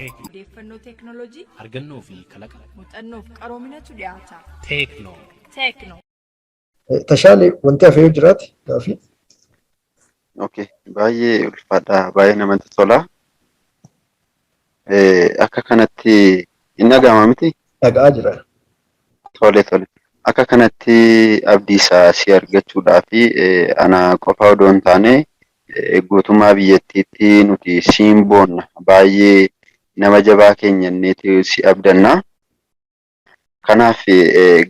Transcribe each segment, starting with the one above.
Odeeffannoo teeknooloojii, Argannoo fi kalaqa. Muuxannoof qaroominatu dhiyaata. Teeknoo. Teeknoo. Tashaalee, wanti hafe yoo jiraate gaafii. Okay, baay'ee ulfaadha, baay'ee namatti tola. Akka kanatti hin dhaga'ama miti? Dhaga'aa jira. Tole tole. Akka kanatti abdiisaa si argachuudhaa fi ana qofa odoo hin taane guutummaa biyyattiitti nuti siin boonna, baay'ee nama jabaa keenya inneeti si abdanna. Kanaaf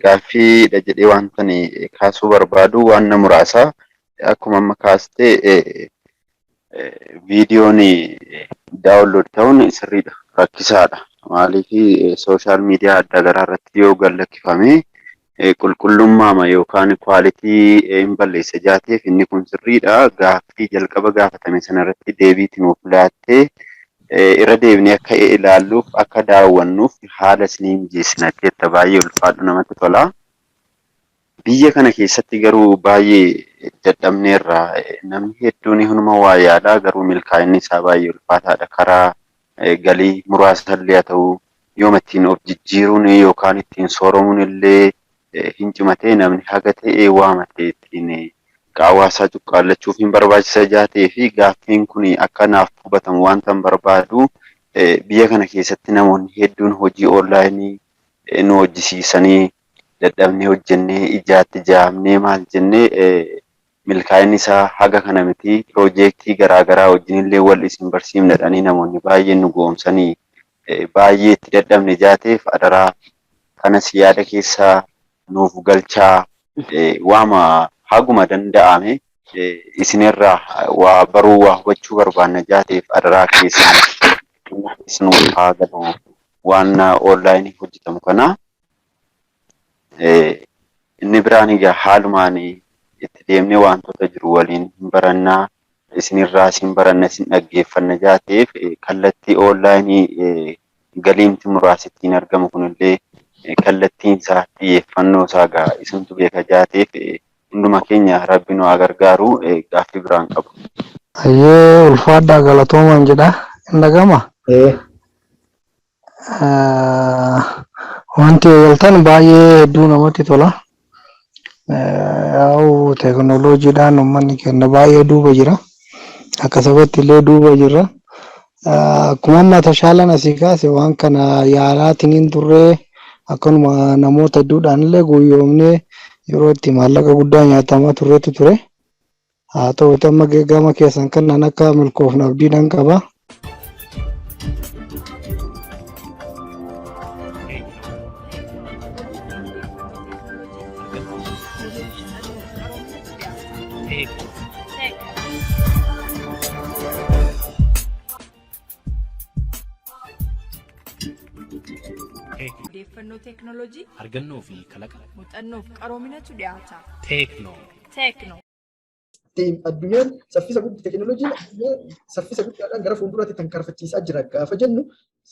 gaaffiidha jedhee wanta ani kaasuu barbaadu waan na muraasa. Akkuma amma kaastee viidiyoon download ta'uun sirriidha, rakkisaadha. Maaliif, social media adda garaa irratti yoo gallakkifame qulqullummaama yookaan quality hin balleessa jaateef inni kun sirriidha. Gaaffii jalqaba gaafatame sana irratti deebiitti nuuf laattee irra deebinee akka ilaalluuf, akka daawwannuuf haala isinii mijeessina jettee, baay'ee ulfaadhu, namatti tola. Biyya kana keessatti garuu baay'ee dadhabneerra. Namni hedduun hunuma waa yaalaa, garuu milkaa'inni isaa baay'ee ulfaataadha. Karaa galii muraasa illee haa ta'u, yooma ittiin of jijjiiruun yookaan ittiin sooromuun illee hin cimatee, namni haga ta'e waamate ittiin qaawwaasaa cuqqaallachuuf hin barbaachisa jaatee fi gaaffiin kun akka naaf hubatamu wanta hin barbaadu, biyya kana keessatti namoonni hedduun hojii online nu hojjisiisanii dadhabnee hojjennee, ijaatti jaamnee, maal jennee, milkaa'inni isaa haga kana miti. Piroojeektii garaagaraa wajjin illee wal isin barsiifna jedhanii namoonni baay'een nu goomsanii baay'ee itti dadhabne jaateef, adaraa kanas yaada keessaa nuuf galchaa. Waama haguma danda'ame isinirraa waa baruu, waa hubachuu barbaanna jaateef, adaraa keessan nuuf haa galu waan online hojjetamu kana. Inni biraan egaa haalumaan itti deemnee wantoota jiru waliin hin barannaa, isinirraa isin baranna, isin dhaggeeffanna jaateef, kallattii online galiimti muraasi ittiin argamu kunillee kallattiin isaa, xiyyeeffannoo isaa gaa isintu beeka jaateef, hunduma keenya rabbi nu haa gargaaru. Gaaffii biraan qabu. Ayyee, ulfaadhaa, galatoomaan jedha. Hin dhagama? Ee. Wanti eegaltan baay'ee hedduu namatti tola. Yaa'u, teekinooloojiidhaan uummanni keenya baay'ee duuba jira. Akka sabatti illee duuba jira. Akkuma amma Tashaalaan asii kaase, waan kana yaalaatiin turree, akkanuma namoota hedduudhaan illee guyyoomnee yeroo itti maallaqa guddaa nyaatamaa turreetu ture. Haa ta'uuti, amma gama keessan kanaan akka milkoofnu abdiidhaan qaba. Odeeffannoo teeknooloojii, Teeknoo. Teeknoo. Odeeffannoo teeknooloojii, Argannoo fi kalaqa. Muuxannoof qaroominatu dhiyaata. Teeknoo. Teeknoo. Addunyaan saffisa guddaa, teekinooloojiin addunyaa saffisa guddaadhaan gara fuulduraatti tarkaanfachiisaa jira gaafa jennu,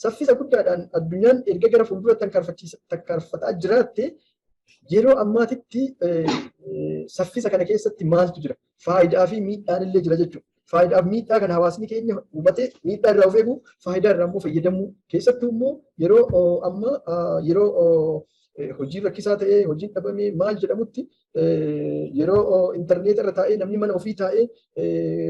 saffisa guddaadhaan addunyaan erga gara fuulduraatti tarkaanfataa jiraatte, yeroo ammaatitti saffisa kana keessatti maaltu jira? Faayidaa fi miidhaan illee jira jechuudha. Faayidaa fi miidhaa kana hawaasni keenya hubatee miidhaa irraa of eeguu, faayidaa irraa immoo fayyadamuu, keessattuu immoo yeroo amma yeroo hojiin rakkisaa ta'ee, hojiin dhabamee maal jedhamutti, yeroo intarneeta irra taa'ee namni mana ofii taa'ee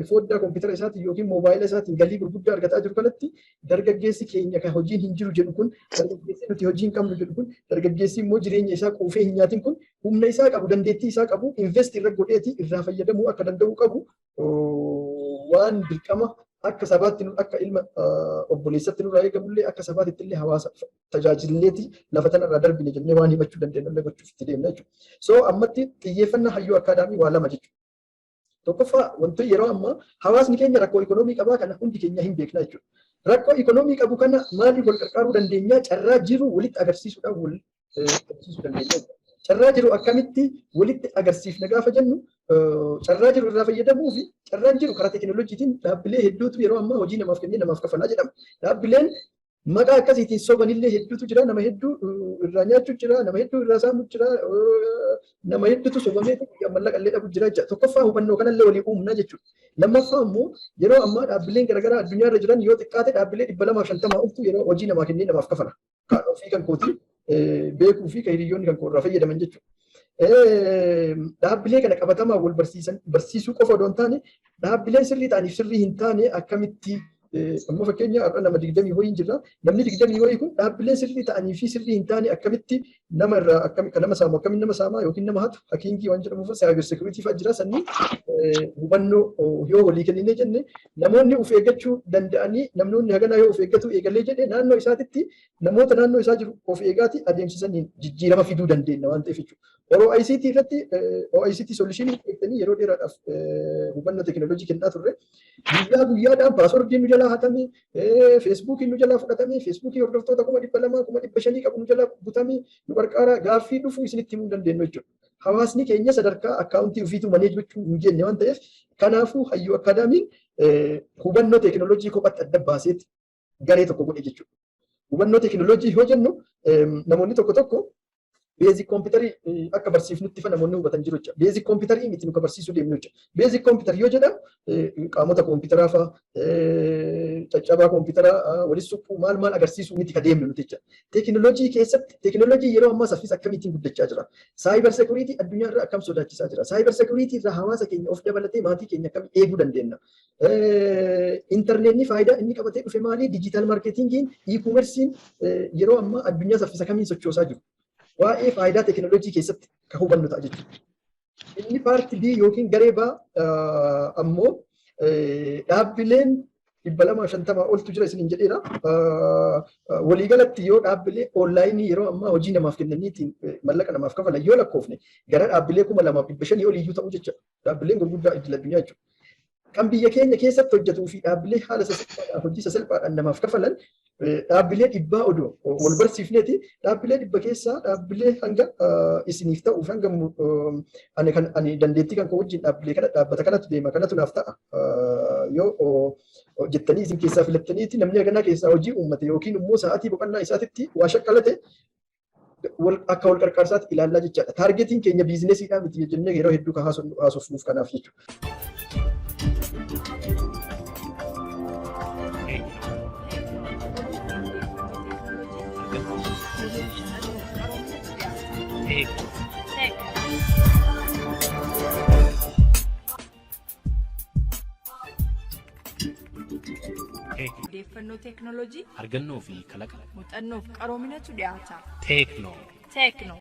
foddaa kompiitara isaatiin yookiin moobaayila isaatiin galii gurguddaa argataa jiru kanatti, dargaggeessi keenya kan hojiin hin jiru jedhu kun, dargaggeessi nuti hojii hin qabnu jedhu kun, dargaggeessi immoo jireenya isaa quufee hin nyaatin kun, humna isaa qabu, dandeettii isaa qabu invest irra godheeti irraa fayyadamuu akka danda'u qabu waan dirqama akka sabaatti, akka ilma obboleessatti nurraa eegamullee, akka sabaatitti illee hawaasa tajaajilleeti lafa tanarraa darbine jennee waan himachuu dandeenyullee gochuuf itti deemna jechuudha. So ammatti xiyyeeffannaa Hayyuu Akaadaamii waa lama jechuudha. Tokkoffaa, wanti yeroo ammaa hawaasni keenya rakkoo ikonoomii qabaa kana hundi keenya hin beekna jechuudha. Rakkoo ikonoomii qabu kana maaliif wal qarqaaruu dandeenya? Carraa jiru walitti agarsiisuudhaan wal agarsiisuu dandeenya. Carraa jiru akkamitti walitti agarsiifna gaafa jennu, carraa jiru irraa fayyadamuu fi carraan jiru karaa teekinooloojiitiin dhaabbilee hedduutu yeroo ammaa hojii namaaf kennee namaaf kafalaa jedhama. Dhaabbileen maqaa akkasiitiin sobanillee hedduutu jira, nama hedduu irraa nyaachuu jira, nama hedduu irraa saamu jira, nama hedduutu sobamee mallaqa illee dhabu jira jechuudha. Tokkoffaa, hubannoo kanallee walii uumna jechuudha. Lammaffaa immoo, yeroo ammaa dhaabbileen garaagaraa addunyaa irra jiran yoo xiqqaate dhaabbilee 250 oltu yeroo hojii namaa kennee namaaf kafala. Kan ofii kan kootii beekuu fi kan hiriyoonni kan koo irraa fayyadaman jechuudha. Dhaabbilee kana qabatamaa wal barsiisan barsiisuu qofa odoo hin taane, dhaabbileen sirrii ta'aniif sirrii hin taane akkamitti, amma fakkeenya har'a nama 20 wayii jira. Namni 20 wayii kun dhaabbileen sirrii ta'anii fi sirrii hin taane akkamitti nama irraa akkami kan nama saamu akkamitti nama saamaa yookiin nama hatu, hacking waan jedhamuuf, cyber security fa'aa jira, sanii hubannoo yoo walii kenninee jenne, namoonni of eeggachuu danda'anii, namoonni haganaa yoo of eeggatu eegalee jedhe, naannoo isaatitti namoota naannoo isaa jiru of eegaati adeemsisaniin jijjiirama fiduu dandeenya waan ta'eef jechuudha. Yeroo ICT irratti OICT solution eegtanii yeroo dheeraadhaaf hubannoo teekinooloojii kennaa turre. Guyyaa guyyaadhaan passwordiin nu jalaa hatame, Facebookiin nu jalaa fudhatame, Facebookii hordoftoota 200,000, 500,000 qabu nu jalaa butame, nu qarqaara gaaffii dhufu isinitti himuu dandeenyu jechuudha. Hawaasni keenya sadarkaa accountii ofiituu manage gochuu hin geenye waan ta'eef, kanaafuu Hayyuu Academyn hubannoo teekinooloojii kophatti adda baaseeti garee tokko godhe jechuudha. Hubannoo teekinooloojii yoo jennu, namoonni tokko tokko basic computerii akka barsiifnutti fa namoonni hubatan jiru jechuudha. Basic computerii miti nu ka barsiisuu deemnu jechuudha. Basic computer yoo jedhamu, qaamota kompiitaraa fa'a, caccabaa kompiitaraa walis suphuu, maal maal agarsiisuu miti ka deemnu nuti jechuudha. Teekinooloojii keessatti teekinooloojii yeroo ammaa saffisa akkamiitiin guddachaa jira? Cyber security addunyaa irraa akkam sodaachisaa jira? Cyber security irraa hawaasa keenya of dabalatee maatii keenya akkam eeguu dandeenya? Intarneetni faayidaa inni qabatee dhufe maali? Digital marketingiin, e-commerceiin yeroo ammaa addunyaa saffisa kamiin sochoosaa jiru? Waa'ee faayidaa teekinooloojii keessatti kan hubannu ta'a jechuudha. Inni part B yookiin garee B ammoo dhaabbileen 250 oltu jira isiniin jedheera. Waliigalatti yoo dhaabbilee onlineii yeroo ammaa hojii namaaf kennaniitiin mallaqa namaaf kafalan yoo lakkoofne, gara dhaabbilee 2500 oliyyuu ta'uu jecha, dhaabbileen gurguddaa idil addunyaa jechuudha. Kan biyya keenya keessatti hojjetuu fi dhaabbilee haala sasalphaadhaan hojii sasalphaadhaan namaaf kafalan dhaabbilee 100 odoo wal barsiifneeti, dhaabbilee 100 keessaa dhaabbilee hanga isiniif ta'uuf, hanga ani kan ani dandeettii kan koo wajjin dhaabbilee kana, dhaabbata kanatu deema, kanatu naaf ta'a yoo jettanii isin keessaa filattaniiti, namni haganaa keessaa hojii uummate yookiin immoo sa'aatii boqonnaa isaatitti waa shakkalate akka wal qarqaarsaatti ilaallaa jechaadha. Targetiin keenya businessiidhaa miti jennee yeroo hedduu kan haasofnuuf kanaaf jechuudha. Argannoo Teeknoo. Teeknoo. Odeeffannoo teeknooloojii, Argannoo fi kalaqa. Muuxannoof qaroominatu dhiyaata. Teeknoo. Teeknoo.